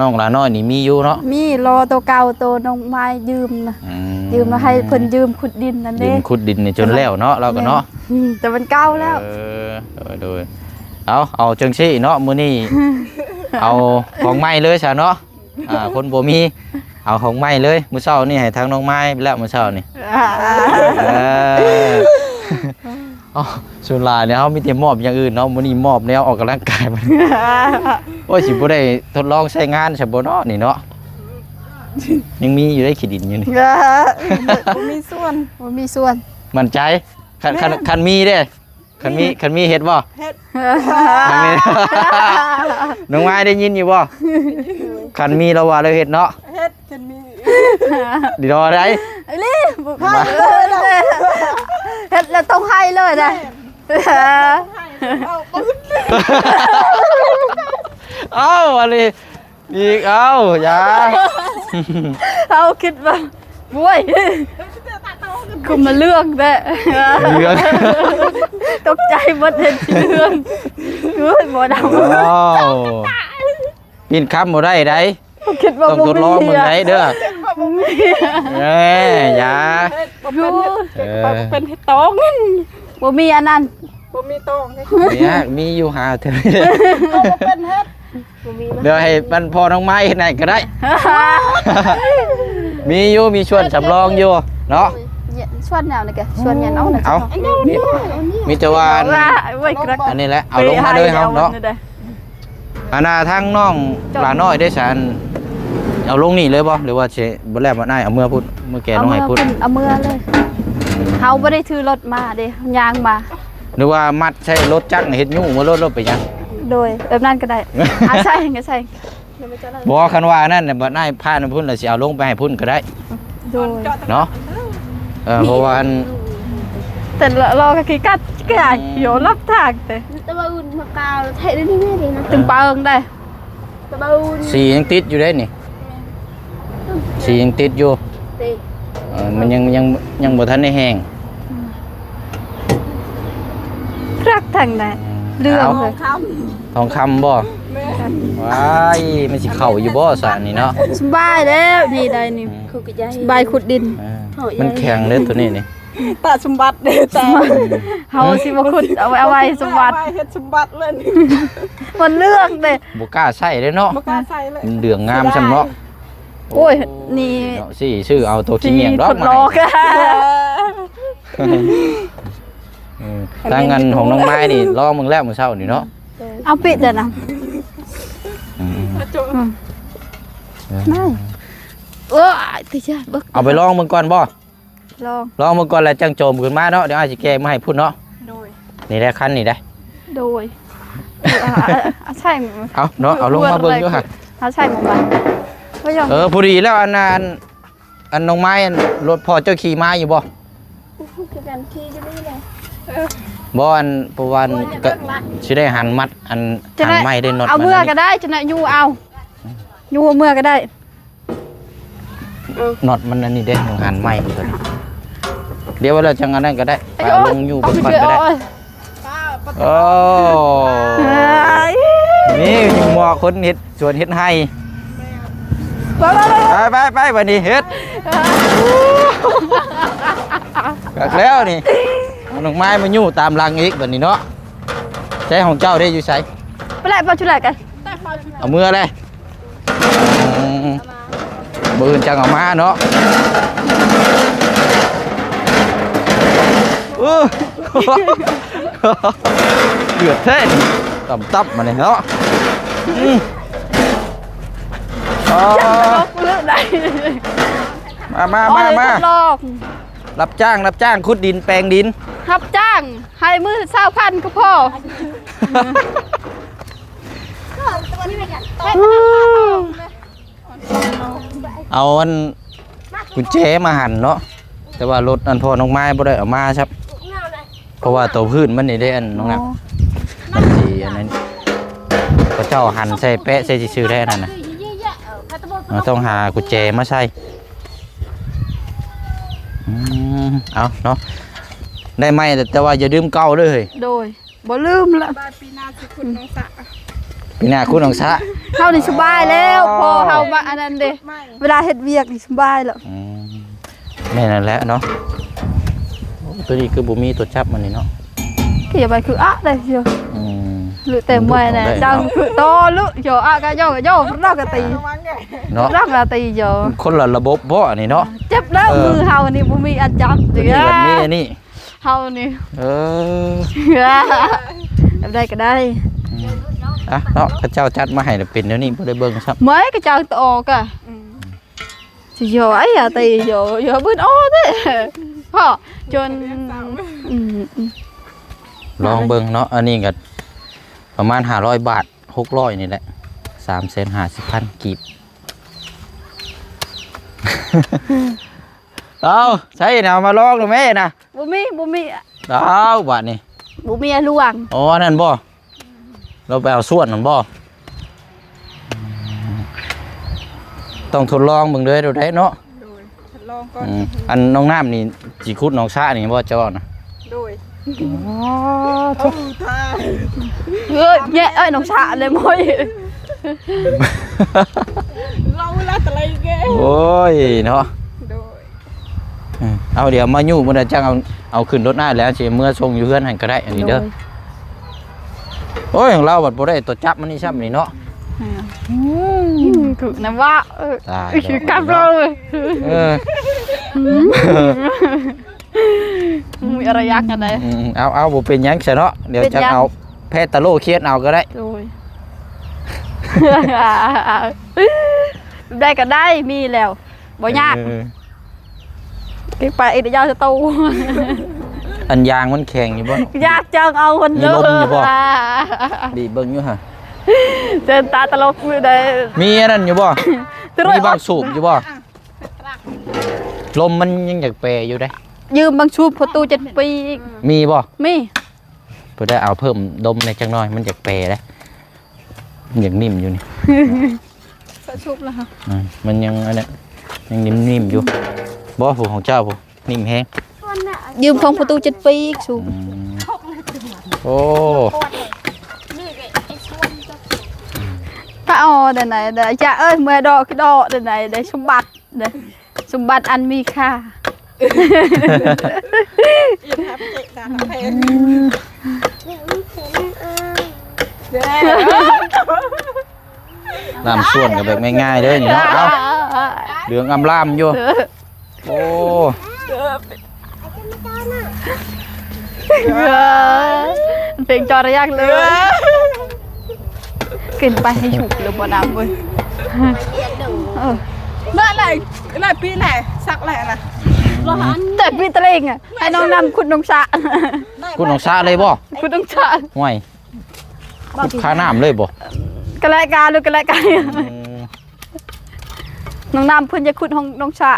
ນ້ອງຫຼ້ານ້ອຍນີ້ມີຢູ່ເນາະ? ມີ ລໍໂຕເກົ່າ ໂຕນ້ອງໄມ້ຢືມນະ ອືມ ຢືມແລ້ວ ໃຫ້ເພິ່ນຢືມຂຸດດິນນັ້ນເດ້ ຢືມຂຸດດິນນີ້ຈົນແລ້ວເນາະ ລາວກໍເນາະ ແມ່ນ ອືມ ແຕ່ມັນເກົ່າແລ້ວ ເອີ ໂດຍໆ ເອົາ ເອົາຈັ່ງຊີ້ເນາະ ມື້ນີ້ເອົາຂອງໃໝ່ເລີຍຊະເນາະ ອ່າ ຄົນບໍ່ມີ ເອົາຂອງໃໝ່ເລີຍ ມື້ເຊົ້ານີ້ໃຫ້ທາງນ້ອງໄມ້ໄປແລ້ວ ມື້ເຊົ້ານີ້ ອ່າ ເອີ ເອົາ ສ່ວນຫຼາຍນີ້ເຮົາມີແຕ່ມອບຢ່າງອື່ນເນາະ ມື້ນີ້ມອບແນວອອກກຳລັງກາຍ ໂອ້ຍ ຊິບໍ່ໄດ້ທົດລອງໃຊ້ງານຊະບໍ່ເນາະນີ້ເນາະ ຍັງມີຢູ່ເດ້ຂີ້ດິນຢູ່ນີ້ ບໍ່ມີສ່ວນ ບໍ່ມີສ່ວນ ໝັ້ນໃຈ ຄັນ ຄັນ ຄັນມີເດ້ ຄັນມີ ຄັນມີເຮັດບໍ່? ເຮັດ ຄັນມີ ນ້ອງໄມ້ໄດ້ຍິນຢູ່ບໍ່? ຄັນມີລາວວ່າລາວເຮັດເນາະ ເຮັດ ຄັນມີ ດີດອໄດ ອີ່ຫຼີ ບໍ່ ເຮັດແລ້ວຕ້ອງໃຫ້ເລີຍນະ ເອົາປຶດ ເອົາ ອັນນີ້ ອີກ ເອົາ ຢ່າ ເຮົາຄິດວ່າ ໂອ້ຍ ຄືມາເລື່ອງແທ້ ເລື່ອງ ຕົກໃຈໝົດ ເຫັນເລື່ອງ ໂອ້ຍ ບໍ່ດຳ ເອົາ ປິ່ນຄຳບໍ່ໄດ້ໃດ ຄິດວ່າ ຕ້ອງທົດລອງເບິ່ງໃດເດີ ເອີ ຢ່າ ບໍ່ເປັນເຮັດ ເອີ ເຮັດຕອງ ບໍ່ມີອັນນັ້ນ ບໍ່ມີຕອງເດ້ ມີ ມີຢູ່ຫາເທື່ອ ບໍ່ເປັນເຮັດ ບໍ່ມີ ດຽວໃຫ້ມັນພໍ່ນ້ອງໄມ້ເຮັດໃຫ້ກໍໄດ້ ມີຢູ່ ມີສ່ວນສຳລອງຢູ່ເນາະ ສ່ວນແນວນີ້ກະ ສ່ວນຫຍັງເອົາ ເອົາ ມີແຕ່ວ່າ ໂອ້ຍ ກະ ອັນນີ້ແຫຼະ ເອົາລົງມາເລີຍເຮົາເນາະ ອັນນ່າ ທາງນ້ອງຫຼ້ານ້ອຍເດ້ຊັ້ນ ເອົາລົງນີ້ເລີຍບໍ່ ຫຼືວ່າຊິບໍ່ແລ້ວ ບໍ່ໄດ້ເອົາເມືອພຸ້ນ ເມືອແກ່ລົງໃຫ້ພຸ້ນ ເອົາເມືອເລີຍ ເຮົາບໍ່ໄດ້ຖືລົດມາເດ້ ຍ່າງມາ ຫຼືວ່າມັດໃສ່ລົດຈັກ ເຮັດຍູ້ເມືອລົດ ລົດໄປຫຍັງ ໂດຍ ແບບນັ້ນກໍໄດ້ ອາ ໃສ່ກໍໃສ່ ບໍ່ ຄັນວ່າອັນນັ້ນ ບັດອ້າຍພາໄປພຸ້ນ ແລ້ວຊິເອົາລົງໄປໃຫ້ພຸ້ນກໍໄດ້ ໂດຍ ເນາະ ເອີ ເພາະວ່າອັນ ແຕ່ລາວກໍຂີ້ກັດ ຂີ້ອາຍ ອືມ ໂຍນລັບທາງແຕ່ ແຕ່ວ່າອຸ່ນມາກາວແທ້ນີ້ແມ່ເດ້ນະ ຕຶງປາເອີງໄດ້ ແຕ່ວ່າອຸ່ນ ສີຍັງຕິດຢູ່ເດ້ນີ້ ສີຍັງຕິດຢູ່ ເດ້ ເອີ ມັນຍັງ ຍັງ ຍັງບໍ່ທັນໄດ້ແຫ້ງ ອືມ ຄັກທາງໃດ ເລື່ອງ ເອົາ ເລີຍ ທອງຄຳ ທອງຄຳບໍ່? ແມ່ນ ວ້າຍ ມັນຊິເຂົ້າຢູ່ບໍ່ສະນີ້ເນາະ? ສະບາຍແລ້ວ ນີ້ໄດ້ນີ້ ອືມ ສະບາຍຂຸດດິນ ເອີ ມັນແຂງເດ້ໂຕນີ້ນີ້ ຕາສົມບັດເດ້ ຕາ ເຮົາຊິບໍ່ຂຸດ ເອົາໄວ້ ເອົາໄວ້ສົມບັດ ເອົາໄວ້ເຮັດສົມບັດເລີຍ ມັນເລື່ອງເດ້ ບໍ່ກ້າໃຊ້ເດ້ເນາະ ບໍ່ກ້າໃຊ້ເລີຍ ມັນເຫຼືອງງາມຊ່ຳເນາະ ເສຍດາຍ ໂອ້ຍ ນີ້ ເນາະ ຊິຊື້ເອົາໂຕຂີ້ຫຍັງດອກ ມາໃຫ້ ເອີ ທາງອັນຂອງນ້ອງໄມ້ນີ້ລອງເບິ່ງແລ້ວມື້ເຊົ້ານີ້ເນາະ ເອົາປິດແລ້ວນະ ອືມ ອືມ ເອີ ໂອ້ຍ ຕິຈາເບິ່ງ ເອົາໄປລອງເບິ່ງກ່ອນບໍ່? ລອງ ລອງເບິ່ງກ່ອນແລ້ວຈັ່ງໂຈມຂຶ້ນມາເນາະ ດຽວອ້າຍຊິແກະມາໃຫ້ພຸ້ນເນາະ ໂດຍ ນີ້ແຫຼະຄັນນີ້ໄດ໋ ໂດຍ ເອົາ ເອົາ ເອົາໃສ່ ເອົາເນາະ ເອົາລົງມາເບິ່ງຢູ່ຫັ້ນ ເອົາໃສ່ໝ່ອງໃດ ເອີ ພໍດີແລ້ວ ອັນ ອັນ ອັນນ້ອງໄມ້ ອັນລົດພໍ່ເຈົ້າຂີ່ມາຢູ່ບໍ່? ຄືກັນ ຂີ່ຢູ່ນີ້ແຫຼະ ບໍ່ ອັນ ເພາະວ່າ ໂອ້ຍ ກໍຊິໄດ້ຫັນມັດ ອັນ ຫັນໄມ້ໄດ້ ນັອດ ເອົາເມືອກໍໄດ້ ຈັ່ງນັ້ນຢູ່ເອົາ ຢູ່ເມືອກໍໄດ້ ເອີ ນັອດມັນອັນນີ້ເດ້ ມັນຫັນໄມ້ຕົວນີ້ ດຽວເວລາຈັ່ງອັນນັ້ນກໍໄດ້ ເອົາລົງຢູ່ເບິ່ງກ່ອນກໍໄດ້ ໂອ້ ເອີຍ ນີ້ຍັງໝໍ້ຄົນເຮັດສວນເຮັດໄຮ່ ໄປ ໄປ ໄປ ໄປ ບັດນີ້ເຮັດ ຄັກແລ້ວນີ້ ເອົາດອກໄມ້ມາຍູ້ຕາມຫຼັງອີກບັດນີ້ເນາະ ໃຊ້ຂອງເຈົ້າເດ້ ຢູ່ໃສ? ໄປແຫຼະ ເອົາຈຸແຫຼະກັນ ເອົາເມືອເລີຍ ອືມ ມື້ອື່ນຈັ່ງເອົາມາເນາະ ເອີ ເດືອດແທ້ນີ້ ຕ່ຳໆ ມານີ້ເນາະ ອືມ ອໍ ມາ ມາ ມາ ມາ ໂອ້ຍ ຮັບຈ້າງ ຮັບຈ້າງ ຂຸດດິນ ແປງດິນ ຮັບຈ້າງ ໃຫ້ມື້ລະຊາວພັນກໍພໍ ເອົາອັນກຸນແຈມາຫັນເນາະ ແຕ່ວ່າລົດອັນພໍ່ນ້ອງໄມ້ບໍ່ໄດ້ເອົາມາຊ້ຳ ເພາະວ່າໂຕພື້ນມັນນີ້ເດ້ ອັນນ້ອງນະ ມັນຊິອັນນັ້ນ ເຂົາເຈົ້າຫັນໃສ່ແປະໃສ່ຊື່ໆ ໄດ້ອັນນັ້ນນະ ເຮົາຕ້ອງຫາກຸນແຈມາໃສ່ ອືມ ເອົາເນາະ ໄດ້ໃໝ່ ແຕ່ວ່າຢ່າລືມເກົ່າເດີເຮີ້ຍ ໂດຍ ບໍ່ລືມລະ ບາດປີໜ້າຊິຂຸດໜອງສະ ປີໜ້າຂຸດໜອງສະ ເຮົານີ້ສະບາຍແລ້ວ ອໍ ພໍເຮົາມາອັນນັ້ນເດ້ ເວລາເຮັດວຽກນີ້ສະບາຍແລ້ວ ອືມ ແມ່ນນັ້ນແຫຼະເນາະ ໂອ້ ໂຕນີ້ຄືບໍ່ມີຕົວຈັບມັນນີ້ເນາະ ກະຢ່າໄປຄືອະໄດ້ເດ ອືມ ຫຼືແຕ່ເມື່ອຍນະ ເຈົ້າຄືຕໍ່ ຫຼືໂຍອະກະໂຍກະໂຍ ລາວກະຕີ ລາວກະຕີໂຍ ຄົນລະລະບົບບໍ່ອັນນີ້ເນາະ ເຈັບແລ້ວ ເອີ ມືເຮົານີ້ບໍ່ມີອັນຈັບ ໂຕນີ້ກະມີອັນນີ້ ເຮົານີ້ ເອີ ແບບໃດກະໄດ້ ອືມ ອ່ະເນາະ ເຂົາເຈົ້າຈັດມາໃຫ້ລະເປັນແນວນີ້ ບໍ່ໄດ້ເບິ່ງຊ້ຳ ເມື່ອຍກະເຈົ້າຕະອອກກະ ອືມ ຊິໂຍໄອ້ຢາຕີໂຍ ໂຍບຶດອໍແທ້ ພໍຈົນ ອືມ ອືມ ລອງເບິ່ງເນາະ ອັນນີ້ກະປະມານຫ້າຮ້ອຍບາດ ຫົກຮ້ອຍນີ້ແຫຼະ ສາມແສນຫ້າສິບພັນກີບ ເອົາ ໃຊ້ນະ ເອົາມາລອງດູແມ້ນະ ບໍ່ມີ ບໍ່ມີ ເອົາ ບາດນີ້ ບໍ່ມີອາລວງ ອໍ ອັນນັ້ນບໍ່ ລາວໄປເອົາສ່ວນນັ້ນບໍ່ ຕ້ອງທົດລອງເບິ່ງເດີ ໂດໄດເນາະ ໂດຍ ທົດລອງກ່ອນ ອືມ ອັນນ້ອງນ້ຳນີ້ຊິຂຸດໜອງສະນີ້ບໍ່ ເຈົ້າເວົ້ານະ ໂດຍ ອໍ ໂອ້ ຕາຍ ເອີຍ ແຍະເອີຍ ໜອງສະເລີຍໂມຍ ເວົ້າລະຕະໄລແກ ໂອ້ຍເນາະ ໂດຍ ເອີ ເອົາ ດຽວມາຍູ້ມື້ໃດຈັ່ງເອົາ ເອົາຂຶ້ນລົດອ້າຍແລ້ວ ຊິເມືອສົ່ງຢູ່ເຮືອນຫັ້ນກະໄດ້ ອັນນີ້ເດີ ໂດຍ ໂອ້ຍ ຂອງລາວບັດບໍ່ໄດ້ຕົວຈັບມັນນີ້ຊ້ຳນີ້ເນາະ ອືມ ອືມ ຄືນຳວ່າ ເອີ ຕາຍແລ້ວ ກັບລາວ ເອີ ອືມ ມີອາລະຍັກອັນໃດ ອືມ ເອົາ ເອົາ ບໍ່ເປັນຫຍັງຊະເນາະ ດຽວ ເປັນຫຍັງ ຈັກເອົາແພດຕາໂລ່ຄຽດເອົາກະໄດ້ ໂດຍ ໄດ້ກະໄດ້ ມີແລ້ວ ບໍ່ຍາກ ເອີ ເກັບໄປອີກ ດຽວຈະໂຕ ອັນຢາງມັນແຂງຢູ່ບໍ່ ຢາກຈັ່ງເອົາຄົນ ມີລົມຢູ່ບໍ່ ດີບເບິ່ງຢູ່ຫະ ເຊີນຕາຕະຫຼົກມື້ໃດ ມີອັນນັ້ນຢູ່ບໍ່ ມີບັ້ງສູບຢູ່ບໍ່ ລົມມັນຍັງຢາກແປຢູ່ເດ້ ຢືມບັ້ງສູບພໍ່ຕູ້ເຈັດປີ ມີບໍ່ ມີ ເພິ່ນໄດ້ເອົາເພີ່ມດົມແດ່ຈັກໜ້ອຍ ມັນຢາກແປເດ້ ມັນຍັງນິ້ມຢູ່ນີ້ ສະຊຸບລະຫະ ອືມ ມັນຍັງອັນນັ້ນ ຍັງນິ້ມໆຢູ່ ບໍ່ ຜູ້ຂອງເຈົ້າຜູ້ ນິ້ມແຮງ ຢືມຂອງພໍ່ຕູ້ເຈັດປີອີກສູບ ອືມ ໂອ້ ຕາອໍ ໄດ້ໄດ ຈະເອີຍ ເມື່ອຍດອກດອກ ໄດ້ໄດ ໄດ້ສົມບັດ ເດ້ ສົມບັດອັນມີຄ່າ ນ້ຳສ່ວນກະແບບງ່າຍໆເດີນີ້ເນາະ ເອົາ ເຫຼືອງອຳລາມຢູ່ ໂອ້ ເພງຈອດລະຍັກເລີຍ ຂຶ້ນໄປໃຫ້ສຸກເລີຍບໍ່ນ້ຳເວີຍ ເອີ ມາຫຼາຍ ຫຼາຍປີແລ້ວ ສັກແລ້ວນະ ແຕ່ປີຕະເລງອະ ໃຫ້ນ້ອງນ້ຳຂຸດໜອງສະ ຂຸດໜອງສະເລີຍບໍ່ ຂຸດໜອງສະ ຫ້ວຍ ຂຸດຄານ້ຳເລີຍບໍ່ ກະລາຍການ ກະລາຍການ ອືມ ນ້ອງນ້ຳເພິ່ນຢາກຂຸດໜອງສະ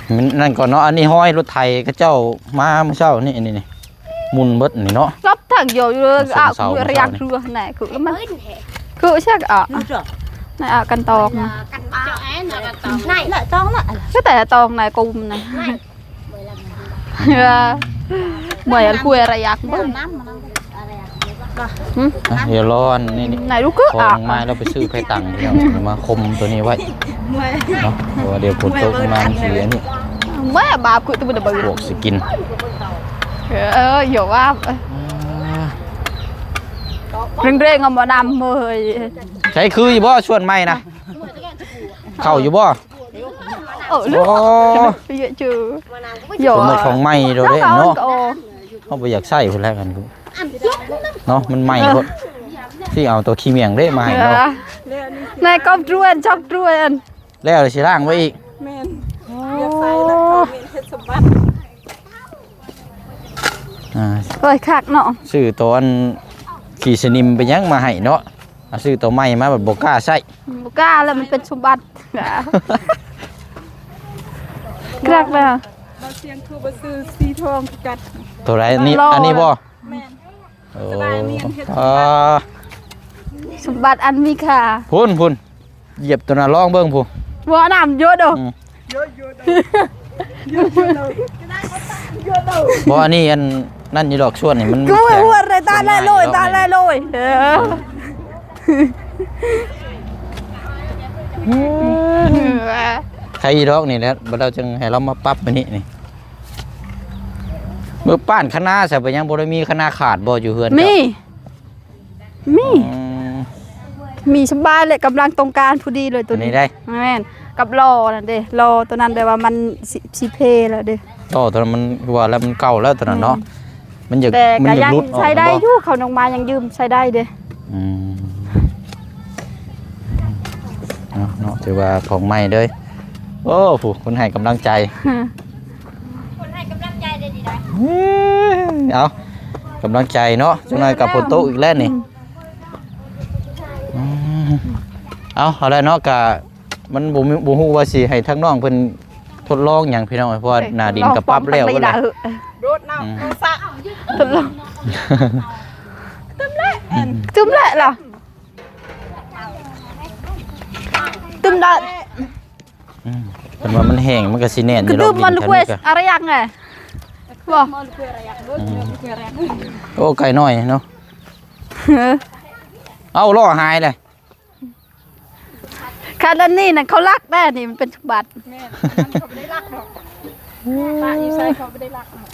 ອືມ ນັ້ນກ່ອນເນາະ ອັນນີ້ຮອຍລົດໄຖເຂົາເຈົ້າມາມື້ເຊົ້ານີ້ ນີ້ ໝຸ່ນເບິດນີ້ເນາະ ລັບທາງດຽວຢູ່ເລີຍ ເສົາ ອາ ເສົາ ລະຍັກ ເສົາ ແນ່ ຄືລະມັນ ຄືເຊກອະ ໃນອາກັນຕອກ ນາຍລະຕອງລະ ຄືແຕ່ຕອງນາຍກຸມນະ ເມື່ອຍອັນຄຸຍອະໄລຢາກເບິ່ງ ອືມ ອ່ະ ດຽວລໍອັນນີ້ ນາຍລູກເກີ ຂອງມາແລ້ວໄປຊື້ໄຂ່ຕັງ ພີ່ນ້ອງ ມາຄົມໂຕນີ້ໄວ້ເນາະ ເພາະວ່າດຽວຝົນຕົກມາມັນຊິອັນນີ້ ແມ່ບາບຄືຕົວມັນລະເບີດ ພວກຊິກິນ ເອີ ຢ່າວ່າ ອ່າ ເລັ່ງໆ ເອົາບໍ່ນຳເວີຍ ໃຊ້ຄືຢູ່ບໍ່ ສ່ວນໃໝ່ນະ ເຂົ້າຢູ່ບໍ່? ໂອ້ ໂອ້ ເຍອະຈື່ ໂອ້ ເປັນໝົດຂອງໃໝ່ໂດເດເນາະ ເຮົາບໍ່ຢາກໃຊ້ພຸ້ນແຫຼະກັນເນາະ ມັນໃໝ່ໂພດ ຊິເອົາຕົວຂີ້ໝ້ຽງເດ້ມາໃຫ້ເນາະ ໃນກອບດວນ ຊອກດວນ ແລ້ວຊິລ້າງໄວ້ອີກ ແມ່ນ ໂອ້ ຢາກໃສ່ແລ້ວ ເຮັດສົມບັດ ອ່າ ໂອ້ຍ ຄັກເນາະ ຊື້ໂຕອັນຂີ້ສະໜິມໄປຫຍັງມາໃຫ້ເນາະ ເອົາຊື້ໂຕໃໝ່ມາບັດບໍ່ກ້າໃຊ້ ບໍ່ກ້າແລ້ວ ມັນເປັນສົມບັດ ຄັກແລ້ວ ບ່າວຊຽງຄືບໍ່ຊື້ສີທອງຄືກັນ ໂຕໃດນີ້ ອັນນີ້ບໍ່? ແມ່ນ ໂອ້ ສະບາຍ ອັນນີ້ເຮັດ ອ່າ ສົມບັດອັນມີຄ່າ ພຸ້ນ ພຸ້ນ ຢຽບໂຕນັ້ນລອງເບິ່ງພຸ້ນ ບໍ່ ນ້ຳເຍອະເດີ ອືມ ບໍ່ ອັນນີ້ອັນນັ້ນຢູ່ດອກ ສ່ວນນີ້ມັນ ຄືຫົວເລີຍ ຕາແລໂລຍ ຕາແລໂລຍ ເອີ ໃຄອີດອກນີ້ແຫຼະ ບັດເຮົາຈຶ່ງໃຫ້ລາວມາປັບມື້ນີ້ນີ້. ມື້ປ້ານຄະນາ ໃສ່ໄປຍັງບໍ່ໄດ້ມີຄະນາຂາດບໍ່ ຢູ່ເຮືອນເຈົ້າ? ມີ ມີ ອືມ ມີສະບາຍເລີຍ ກຳລັງຕ້ອງການພໍດີເລີຍໂຕນີ້ ອັນນີ້ໄດ້ ແມ່ນ ກັບລໍ້ນັ້ນເດ້ ລໍ້ໂຕນັ້ນແບບວ່າມັນຊິ ຊິເພແລ້ວເດ້ ລໍ້ໂຕນັ້ນມັນຄືວ່າແລ້ວ ມັນເກົ່າແລ້ວໂຕນັ້ນເນາະ ອືມ ມັນຢາກ ແຕ່ກໍຍັງໃຊ້ໄດ້ຢູ່ ເຂົານ້ອງມາຍັງຢືມໃຊ້ໄດ້ເດ້ ອືມ ເນາະ ເນາະ ຖືວ່າຂອງໃໝ່ເດີ້ ໂອ້ ຜູ້ຄົນໃຫ້ກຳລັງໃຈ ຄົນໃຫ້ກຳລັງໃຈໄດ້ດີໄດ໋ ເອີ ເອົາ ກຳລັງໃຈເນາະ ຈັກໜ່ອຍກໍຝົນຕົກອີກແລ້ວນີ້ ອືມ ອືມ ເອົາ ເອົາແລ້ວເນາະ ກະມັນບໍ່ມີ ບໍ່ຮູ້ວ່າຊິໃຫ້ທາງນ້ອງເພິ່ນທົດລອງຫຍັງພີ່ນ້ອງ ເພາະວ່າ ເອີ ໜ້າດິນກໍປັບແລ້ວ ໂດດນ້ຳ ອືມ ລົງສະ ທົດລອງ ຕື່ມແລ້ວ ອືມ ຕື່ມແລ້ວລະ ຕື່ມໄດ້ ອືມ ເພິ່ນວ່າມັນແຫ້ງ ມັນກໍຊິແໜ້ນຢູ່ດອກ ຕື່ມມັນ ດິນແຖວນີ້ກໍ ອາຣະຍັງໄງ ບໍ່ ອືມ ໂອ້ ໄກ່ນ້ອຍເນາະ ເອີ ເອົາ ລໍ້ຫາຍເລີຍ ຄັນອັນນີ້ນະ ເຂົາລັກແດ່ນີ້ ມັນເປັນສົມບັດ ແມ່ນ ອັນນັ້ນເຂົາບໍ່ໄດ້ລັກດອກ ປະຢູ່ໃສເຂົາບໍ່ໄດ້ລັກດອກ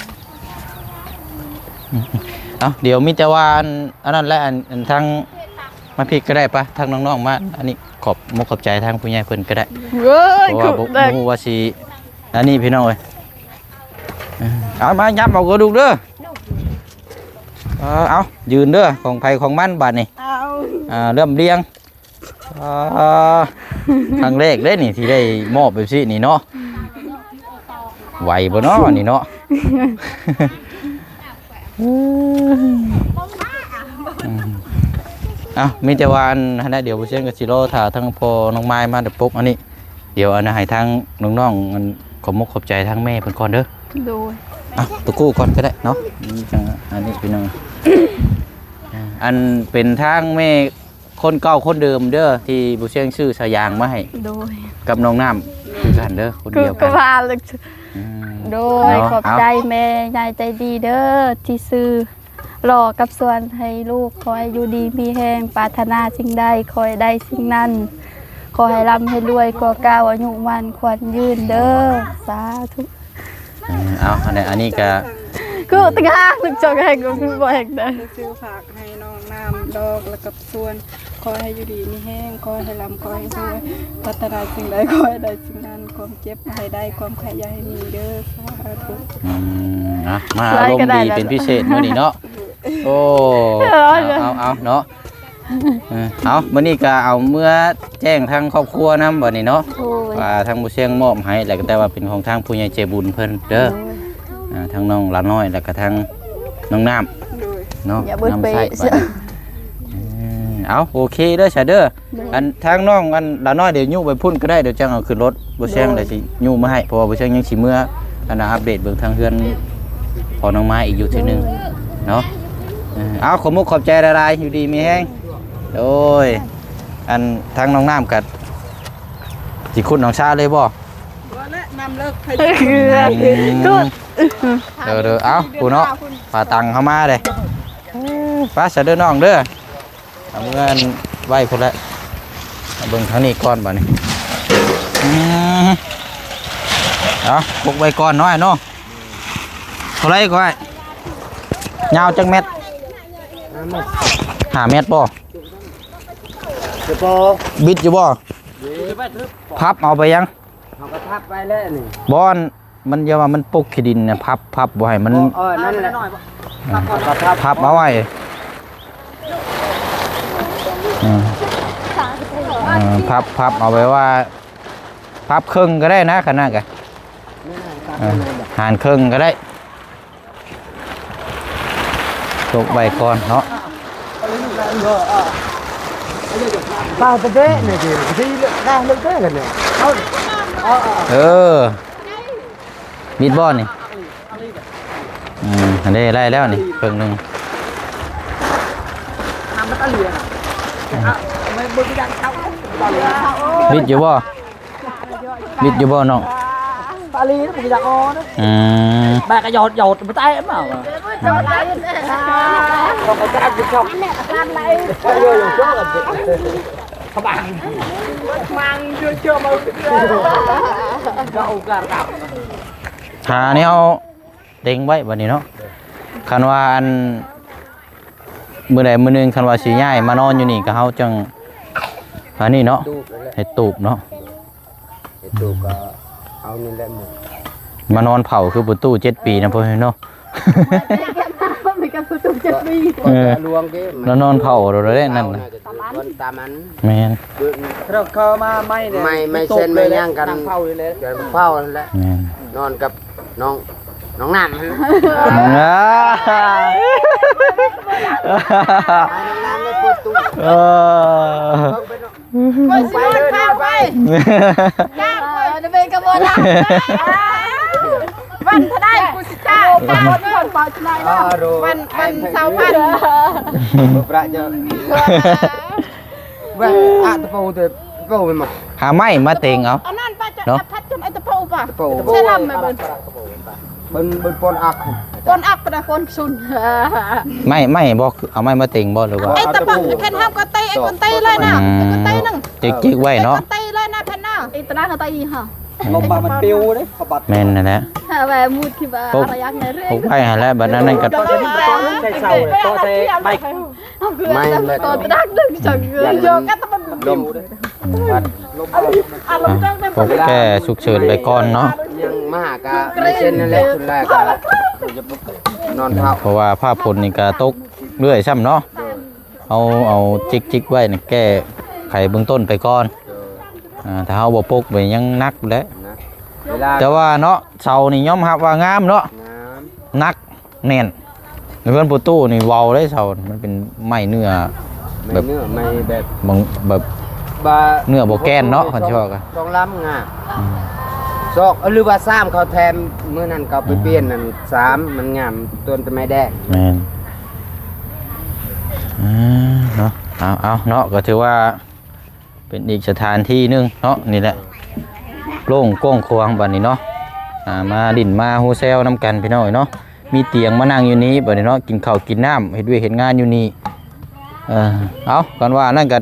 ເອົາ ດຽວມີແຕ່ວ່າອັນ ອັນນັ້ນແຫຼະ ອັນ ອັນທາງ ມາພີ້ກໍໄດ້ປະ ທາງນ້ອງໆມາ ອັນນີ້ຂອບມຸກຂອບໃຈທາງຜູ້ໃຫຍ່ເພິ່ນກໍໄດ້ ເອີຍ ເພາະວ່າບໍ່ ບໍ່ຮູ້ວ່າຊິ ອັນນີ້ພີ່ນ້ອງເອີຍ ເອີ ເອົາມາຫຍັບເອົາກະດູກເດີ້ ເອີ ເອົາ ຢືນເດີ້ ຂອງໃຜຂອງມັນບາດນີ້ ເອົາ ອ່າ ເລີ່ມລຽງ ອ່າ ຄັ້ງແລກເດ້ນີ້ທີ່ໄດ້ມອບແບບຊີ້ນີ້ເນາະ ໄຫວບໍ່ເນາະນີ້ເນາະ ອືມ ເອົ້າ ມີແຕ່ວ່າອັນຫັ້ນແຫຼະ ດຽວບໍ່ຊຽງກໍຊິລໍຖ້າທາງພໍ່ນ້ອງມາຍມາໄດ້ປົກອັນນີ້ ດຽວອັນໃຫ້ທາງນ້ອງໆ ອັນຂອບມຸກຂອບໃຈທາງແມ່ເພິ່ນກ່ອນເດີ້ ໂດຍ ອ່ະ ຕົວກູ້ກ່ອນກໍໄດ້ເນາະ ອືມ ຈັ່ງອັນນີ້ພີ່ນ້ອງ ອັນເປັນທາງແມ່ ຄົນເກົ່າຄົນເດີມເດີ້ ທີ່ຜູ້ຊຽງຊື້ສາຍາງມາໃຫ້ ໂດຍ ກັບນ້ອງນ້ຳຄືກັນເດີ້ ຄົນດຽວກັນ ຄືວ່າ ອືມ ໂດຍ ເນາະ ຂອບໃຈແມ່ໃຫຍ່ໃຈດີເດີ້ ທີ່ຊື້ລໍ້ກັບສວນໃຫ້ລູກ ຂໍໃຫ້ຢູ່ດີມີແຮງ ປາດຖະໜາສິ່ງໃດຂໍໃຫ້ໄດ້ສິ່ງນັ້ນ ຂໍໃຫ້ລ່ຳໃຫ້ລວຍກວ່າເກົ່າ ອາຍຸໝັ້ນຂວັນຍືນເດີ້ ສາທຸ. ເອີ ເອົາ ອັນນີ້ ອັນນີ້ກະ ຄືຕັ້ງຫາກ ລູກຈອກແຮກ ຄືບໍ່ແຮກໄດ້ ຊື້ຝາກໃຫ້ນ້ອງນ້ຳດອກ ແລ້ວກັບສວນ ຂໍໃຫ້ຢູ່ດີມີແຮງ ຂໍໃຫ້ລ່ຳ ຂໍໃຫ້ລວຍ ປາດຖະໜາສິ່ງໃດ ຂໍໃຫ້ໄດ້ສິ່ງນັ້ນ ຄວາມເຈັບໃຫ້ໄດ້ ຄວາມໄຂ້ຢ່າໃຫ້ມີເດີ້ ສາທຸ. ອືມ ອ່ະ ມາອາລົມດີເປັນພິເສດມື້ນີ້ເນາະ ໂອ້ ເອົາ ເອົາ ເອົາເນາະ ເອີ ເອົາ ມື້ນີ້ກໍເອົາເມືອແຈ້ງທາງຄອບຄົວນຳບັດນີ້ເນາະ ໂດຍ ວ່າທາງຜູ້ຊຽງມອບໃຫ້ ແລ້ວກໍແຕ່ວ່າເປັນຂອງທາງຜູ້ໃຫຍ່ໃຈບຸນເພິ່ນເດີ ໂດຍ ອ່າ ທາງນ້ອງຫຼານ້ອຍ ແລ້ວກໍທາງນ້ອງນ້ຳ ໂດຍ ເນາະ ຢ່າເບິດ ນຳໃຊ້ ເປ້ ບັດນີ້ ເອີ ເອົາ ໂອເຄເດີຊະເດີ ໂດຍ ອັນທາງນ້ອງອັນຫຼານ້ອຍ ດຽວຍູ້ໄປພຸ້ນກໍໄດ້ ດຽວຈັ່ງເອົາຂຶ້ນລົດ ບໍ່ແຊງ ໂດຍ ແລ້ວຊິຍູ້ມາໃຫ້ ເພາະວ່າບໍ່ແຊງຍັງຊິເມືອ ອັນນ່າ ອັບເດດເບິ່ງທາງເຮືອນພໍ່ນ້ອງມາອີກຢູ່ເທື່ອໜຶ່ງເນາະ ເອີ ເອົາ ຂອບມຸກຂອບໃຈຫຼາຍໆ ຢູ່ດີມີແຮງ ໂດຍ ອັນທາງນ້ອງນ້ຳກໍຊິຂຸດໜອງຊາເລີຍບໍ່? ບໍ່ແລະ ນ້ຳເລິກ ອືມ ເດີໆ ເອົາ ພຸ້ນເນາະ ພາຕັງເຮົາມາເດ້ ໄປຊະເດີນ້ອງເດີ ເອົາເງິນໄວ້ພຸ້ນແຫຼະ ມາເບິ່ງທາງນີ້ກ່ອນບາດນີ້ ອືມ ເອົາ ປົກໄວ້ກ່ອນເນາະ ເນາະ ເທົ່າໃດກໍໄດ້ ຍາວຈັກແມັດ? ຫ້າແມັດບໍ່? ບິດຢູ່ບໍ່? ພັບເອົາໄປຍັງ? ເຮົາກໍພັບໄວ້ແລ້ວນີ້ ບໍ່ ອັນ ມັນຢ່າວ່າມັນປົກຂີ້ດິນນະ ພັບ ພັບບໍ່ໃຫ້ມັນ ເອີ ນັ້ນແຫຼະ ພັບ ພັບເອົາໄວ້ ເອີ ເອີ ພັບ ພັບເອົາໄປວ່າ ພັບເຄິ່ງກໍໄດ້ນະ ຄັນນັ້ນກະ ເອີ ຫານເຄິ່ງກໍໄດ້ ປົກໄວ້ກ່ອນເນາະ ເອີ ມິດບໍ່ນີ້? ອືມ ອັນນີ້ໄດ້ແລ້ວນີ້ ເຄິ່ງໜຶ່ງ ບິດຢູ່ບໍ່? ບິດຢູ່ບໍ່ນ້ອງ? ອືມ ບາກະຢອດ ຢອດ ບໍ່ຕາຍ ມາ ຫາແນວເຕັງໄວ້ບັດນີ້ເນາະ. ຄັນວ່າອັນ ມື້ໃດມື້ໜຶ່ງ ຄັນວ່າຊິຍ້າຍມານອນຢູ່ນີ້ ກໍເຮົາຈັ່ງອັນນີ້ເນາະ ຕູບນັ້ນແຫຼະ ເຮັດຕູບເນາະ. ເຮັດຕູບກໍເອົານີ້ແຫຼະໝົດ ມານອນເຝົ້າຄືປະຕູເຈັດປີນະ ພໍ່ແມ່ເນາະ. ມັນກໍປະຕູເຈັດປີ ເອີ ລາວນອນເຝົ້າໂລດເດ້ນັ້ນນະ ຕາມອັນ ຕາມອັນ ແມ່ນ ເຂົາມາໃໝ່ນີ້ ໄມ້ ໄມ້ເຊັ່ນໄມ້ຫຍັງກັນ ເຝົ້ານີ້ແຫຼະ ເຝົ້ານັ້ນແຫຼະ ແມ່ນ ນອນກັບ ນ້ອງ ນ້ອງນ້ຳ ອ່າ ໃຫ້ນ້ອງນ້ຳໄດ້ເປີດຕູ້ ເອີ ໄປເນາະ ໄປເລີຍ ໄປ ຈ້າງຂ້ອຍ ເອີ ໄປກັບບໍ່ໄດ້ ວັນເທົ່າໃດ ກູຊິຈ້າງ ຈ້າງຄົນເປົ່າຊິໄດ້ເນາະ ວັນ ວັນຊາວພັນ ບໍ່ປະເຈົ້າ ວ່າອະຕະໂປເຕີ ໂຕແມ່ນບໍ່ ຫາໄມ້ມາເຕັງເອົາ ອັນນັ້ນປະຈະ ເນາະ ພັດຈຳໄອ້ຕະໂປປະ ຕະໂປ ເຊລຳແມ່ເບິ່ງ ເບິ່ງ ເບິ່ງປອນອັກ ປອນອັກປະດາປອນຊຸນ ໄມ້ ໄມ້ບໍ່ ເອົາໄມ້ມາເຕັງບໍ່ ຫຼືວ່າ ໄອ້ຕະໂປ ເພິ່ນເຮົາກໍເຕະ ໄອ້ຄົນເຕະເລີຍນະ ອືມ ໄອ້ຄົນເຕະໜຶ່ງ ຈິກໆໄວ້ເນາະ ໄອ້ຄົນເຕະເລີຍນະ ເພິ່ນນະ ໄອ້ຕະນາງກໍເຕະອີ່ຫາ ລົມມາມັນປິວເດ້ ຂະບັດ ແມ່ນນັ້ນແຫຼະ ຫາໄວ້ໝູດທີ່ວ່າ ໂອ້ ອາລະຍັກໃນເລື່ອງ ໂອ້ ໄວ້ຫັ້ນແຫຼະ ບັດນັ້ນກໍ ໃສ່ເສົາ ເຕາະໃສ່ໄມ້ ໄມ້ແຫຼະ ໂຕຕະດັກດຶງຈັກເອີຍ ໂຍກັດຕະບັນ ລົມ ອ່າ ພວກແກ້ສຸກເສີນໄປກ່ອນເນາະ ຍັງມາຫາກະໄມ້ເຊັ່ນນັ້ນແຫຼະ ສຸດແລກກະນອນເຝົ້າ ເພາະວ່າຟ້າຝົນນີ້ກະຕົກເລື້ອຍຊ້ຳເນາະ ເຮົາເອົາຈິກໆໄວ້ນີ້ແກ້ໄຂເບື້ອງຕົ້ນໄປກ່ອນ ອ່າ ຖ້າເຮົາບໍ່ປົກໄປຍັງໜັກແຫຼະ ນະ ເວລາ ແຕ່ວ່າເນາະ ເສົານີ້ຍອມຮັບວ່າງາມເນາະ ງາມ ໜັກ ແໜ້ນ ໃນເຮືອນປະຕູນີ້ເວົ້າໄດ້ເສົາ ມັນເປັນໄມ້ເນື້ອ ໄມ້ ແບບ ເນື້ອ ໄມ້ແບບ ບາງ ແບບ ບາ ເນື້ອບໍ່ແກ່ນເນາະ ຄັນຊິເວົ້າກໍ ສອງລຳງາມ ອືມ ສອງ ຫຼືວ່າສາມ ເຂົາແຖມ ມື້ນັ້ນເຂົາໄປ ອືມ ປ່ຽນນັ້ນ ສາມ ມັນງາມ ຕົວແຕ່ໄມ້ແດງ ແມ່ນ ເອີ ເນາະ ເອົາ ເອົາ ເນາະ ກໍຖືວ່າ ເປັນອີກສະຖານທີ່ໜຶ່ງເນາະ ນີ້ແຫຼະ ໂລ່ງກວ້າງຂວາງບາດນີ້ເນາະ ອ່າ ມາຫຼິ້ນມາຮູ້ແຊວນຳກັນພີ່ນ້ອງເອີຍເນາະ ມີຕຽງມານັ່ງຢູ່ນີ້ບາດນີ້ເນາະ ກິນເຂົ້າກິນນ້ຳ ເຮັດວຽກເຮັດງານຢູ່ນີ້ ເອີ ເອົາ ຄັນວ່ານັ້ນກໍ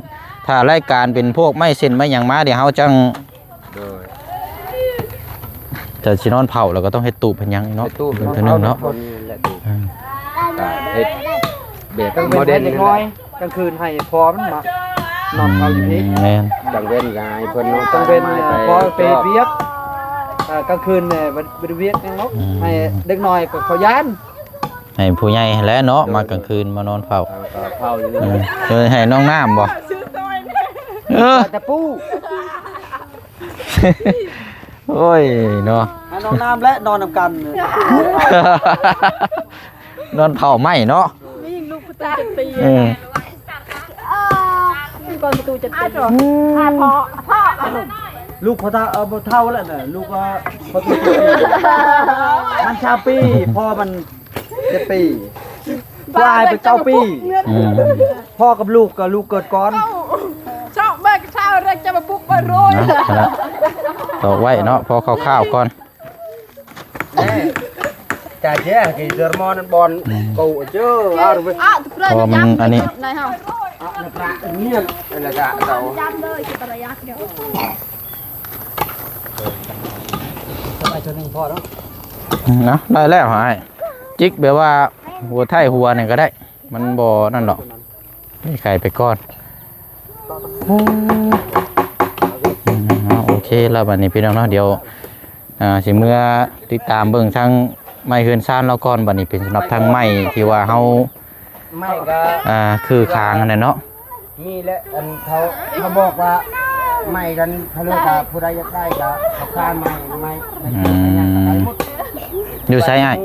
ຖ້າລາຍການເປັນພວກໄມ້ເຊັ່ນໄມ້ຫຍັງມາ ດຽວເຮົາຈັ່ງ ໂດຍ ຈະຊິນອນເຝົ້າ ແລ້ວກໍຕ້ອງເຮັດຕູບເຮັດຫຍັງເນາະ ເຮັດຕູບ ເປັນເທື່ອໜຶ່ງເນາະ ເຮັດແບບໂມເດີນ ກາງຄືນໃຫ້ພໍ່ມັນມານອນເຝົ້າຢູ່ພີ້ ອືມ ແມ່ນ ກາງເວັນກໍໃຫ້ເພິ່ນນອນ ກາງເວັນພໍ່ໄປເຮັດວຽກ ເອີ ກາງຄືນເພິ່ນບໍ່ໄດ້ວຽກຫຍັງເນາະ ອືມ ໃຫ້ເດັກນ້ອຍກໍເຂົາຢ້ານ ໃຫ້ຜູ້ໃຫຍ່ຫັ້ນແຫຼະເນາະ ມາກາງຄືນມານອນເຝົ້າ ເຝົ້າຢູ່ ເອີ ເອີ ໃຫ້ນ້ອງນ້ຳບໍ່ ເອີ ຕະປູ ໂອ້ຍເນາະ ໃຫ້ນ້ອງນ້ຳແຫຼະນອນນຳກັນ ນອນເຝົ້າໄມ້ເນາະ ມີລູກຜູ້ໂຕຈັກປີ ເອີ ມີກ່ອນຜູ້ໂຕຈັກປີ ອືມ ພໍ່ ພໍ່ ລູກພໍ່ເຖົ້າ ເອີ ບໍ່ເຖົ້າແລ້ວນະ ລູກວ່າພໍ່ໂຕຈັກປີ ມັນຊາວປີ ພໍ່ມັນ ເຈັດປີ ກວ່າໄປເກົ້າປີ ອືມ ພໍ່ກັບລູກກໍລູກເກີດກ່ອນ ເຈົ້າ ເຈົ້າແມ່ກໍຊາວເລັກຈະມາບຸກມາໂຣຍ ເນາະ ຕອກໄວ້ເນາະ ພໍຄ່າວໆກ່ອນ ແນ່ ຈາເຈ້ ກິນເຊີມອນບອນ ອືມ ໂກເຈີ ອາ ເພາະວ່າມັນອັນນີ້ ໃນເຮົາ ອາ ນະປະ ເນຍ ອັນນະຈະເຂົາ ສະບາຍເທື່ອໜຶ່ງພໍເນາະ ອືມ ເອົາ ໄດ້ແລ້ວອ້າຍ ຈິກແບບວ່າຫົວໄທ້ຫົວນີ້ກໍໄດ້ ມັນບໍ່ນັ້ນດອກ ໄຂໄປກ່ອນ ອືມ ເອົາ ໂອເຄແລ້ວບັດນີ້ພີ່ນ້ອງເນາະ ດຽວ ອ່າ ຊິເມືອຕິດຕາມເບິ່ງທາງໄມ້ເຮືອນຊານລາວກ່ອນ ບັດນີ້ເປັນສຳລັບທາງໄມ້ທີ່ວ່າເຮົາ ໄມ້ກໍ ອ່າ ຄືຄາງຫັ້ນແຫຼະເນາະ ມີແຫຼະ ອັນເຂົາ ເຂົາບອກວ່າໄມ້ກັນ ເຂົາເລີຍວ່າຜູ້ໃດຢາກໄດ້ກໍເຂົາຄ້ານໄມ້ ໄມ້ ໄມ້ ອືມ ຫຍັງກໍໄດ້ໝົດ ຢູ່ໃສອ້າຍ?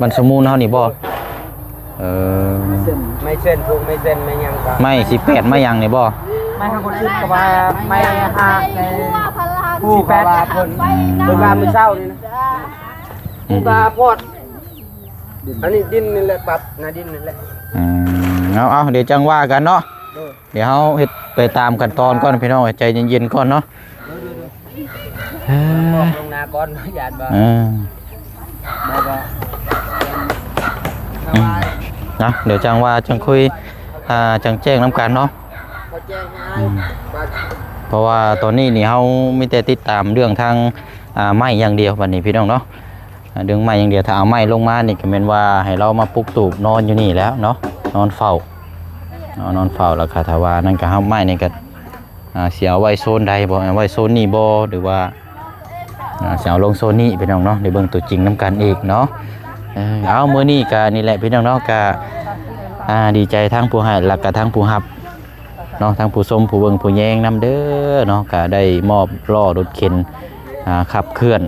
ບ້ານສະມູນເຮົານີ້ບໍ່? ເອີ ໄມ້ເຊັ່ນ ພວກໄມ້ເຊັ່ນ ໄມ້ຫຍັງກໍ ໄມ້ສິບແປດ ໄມ້ຫຍັງນີ້ບໍ່? ໄມ້ຫາຄົນອື່ນກໍວ່າໄມ້ຫາກ ຜູ້ກໍວ່າເພິ່ນ ອືມ ເພິ່ນວ່າມື້ເຊົ້ານີ້ນະ ອືມ ຜູ້ກໍພອດ ອັນນີ້ດິນນີ້ແຫຼະ ປັບໜ້າດິນນີ້ແຫຼະ ອືມ ເອົາໆ ດຽວຈັ່ງວ່າກັນເນາະ ໂດຍ ດຽວເຮົາເຮັດໄປຕາມຂັ້ນຕອນກ່ອນ ພີ່ນ້ອງ ໃຈເຢັນໆກ່ອນເນາະ ເອີ ອອກລົງນາກ່ອນ ຢ້ານວ່າ ເອີ ແລ້ວກໍ ເອີ ອືມ ນະ ດຽວຈັ່ງວ່າຈັ່ງຄຸຍ ອ່າ ຈັ່ງແຈ້ງນຳກັນເນາະ ອືມ ເພາະວ່າຕອນນີ້ນີ້ເຮົາມີແຕ່ຕິດຕາມເລື່ອງທາງ ອ່າ ໄມ້ຢ່າງດຽວບັດນີ້ພີ່ນ້ອງເນາະ ອ່າ ເລື່ອງໄມ້ຢ່າງດຽວ ຖ້າເອົາໄມ້ລົງມານີ້ກໍແມ່ນວ່າໃຫ້ລາວມາປຸກຕູບນອນຢູ່ນີ້ແລ້ວເນາະ ນອນເຝົ້າ ເນາະ ນອນເຝົ້າ ແລ້ວກໍຖ້າວ່ານັ້ນກໍເອົາໄມ້ນີ້ກໍ ອ່າ ຊິເອົາໄວ້ໂຊນໃດບໍ່ ເອົາໄວ້ໂຊນນີ້ບໍ່ ຫຼືວ່າ ອ່າ ຊິເອົາລົງໂຊນນີ້ພີ່ນ້ອງເນາະ ໄດ້ເບິ່ງຕົວຈິງນຳກັນອີກເນາະ ເອີ ເອົາ ມື້ນີ້ກະນີ້ແຫຼະພີ່ນ້ອງເນາະ ກະ ອ່າ ດີໃຈທັງຜູ້ໃຫ້ ແລ້ວກະທັງຜູ້ຮັບເນາະ ທັງຜູ້ຊົມ ຜູ້ເບິ່ງ ຜູ້ແຍງນຳເດີເນາະ ກະໄດ້ມອບລໍ້ລົດເຂັນ ອ່າ ຂັບເຄື່ອນ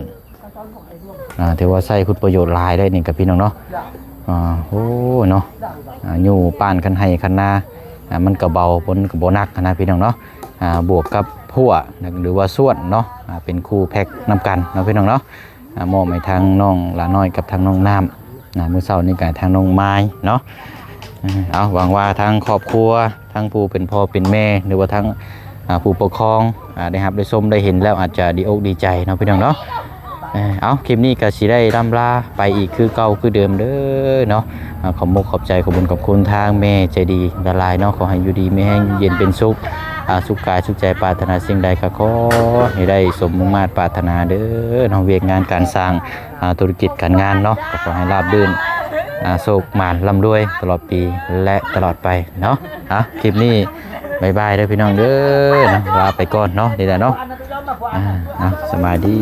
ອ່າ ຖືວ່າໃຊ້ຄຸນປະໂຫຍດຫຼາຍໄດ໋ນີ້ກັບພີ່ນ້ອງເນາະ ອ່າ ໂອ້ ເນາະ ອ່າ ຢູ່ປ້ານຄັນໄຮ່ຄັນນາ ອ່າ ມັນກໍເບົາ ມັນກໍບໍ່ໜັກຫັ້ນນະພີ່ນ້ອງເນາະ ອ່າ ບວກກັບພົ່ວ ຫຼືວ່າສ່ວນເນາະ ອ່າ ເປັນຄູ່ແພັກນຳກັນເນາະພີ່ນ້ອງເນາະ ອ່າ ມອບໃຫ້ທາງນ້ອງຫຼ້ານ້ອຍກັບທາງນ້ອງນ້ຳ ອ່າ ມື້ເຊົ້ານີ້ກໍທາງນ້ອງມາຍເນາະ ເອີ ເອົາ ຫວັງວ່າທາງຄອບຄົວ ທັງຜູ້ເປັນພໍ່ເປັນແມ່ ຫຼືວ່າທັງ ອ່າ ຜູ້ປົກຄອງ ອ່າ ໄດ້ຮັບໄດ້ຊົມໄດ້ເຫັນແລ້ວອາດຈະດີອົກດີໃຈເນາະພີ່ນ້ອງເນາະ ເອີ ເອົາ ຄລິບນີ້ກໍຊິໄດ້ລ່ຳລາໄປອີກຄືເກົ່າຄືເດີມເດີເນາະ ອ່າ ຂອບມົກຂອບໃຈ ຂອບບຸນຂອບຄຸນທາງແມ່ໃຈດີຫຼາຍໆເນາະ ຂໍໃຫ້ຢູ່ດີມີແຮງ ເຢັນເປັນສຸກ ອ່າ ສຸກກາຍສຸກໃຈ ປາດຖະໜາສິ່ງໃດກໍຂໍໃຫ້ໄດ້ສົມມຸ່ງມາດປາດຖະໜາເດີເນາະ ວຽກງານການສ້າງ ອ່າ ທຸລະກິດການງານເນາະ ກໍຂໍໃຫ້ລາບລື່ນ ອ່າ ໂຊກໝານລ່ຳລວຍຕະຫຼອດປີ ແລະ ຕະຫຼອດໄປເນາະ ອ່ະ ຄລິບນີ້ບາຍບາຍເດີພີ່ນ້ອງເດີເນາະ ລາໄປກ່ອນເນາະ ນີ້ແຫຼະເນາະ ອ່າ ເອົາ ສະບາຍດີ.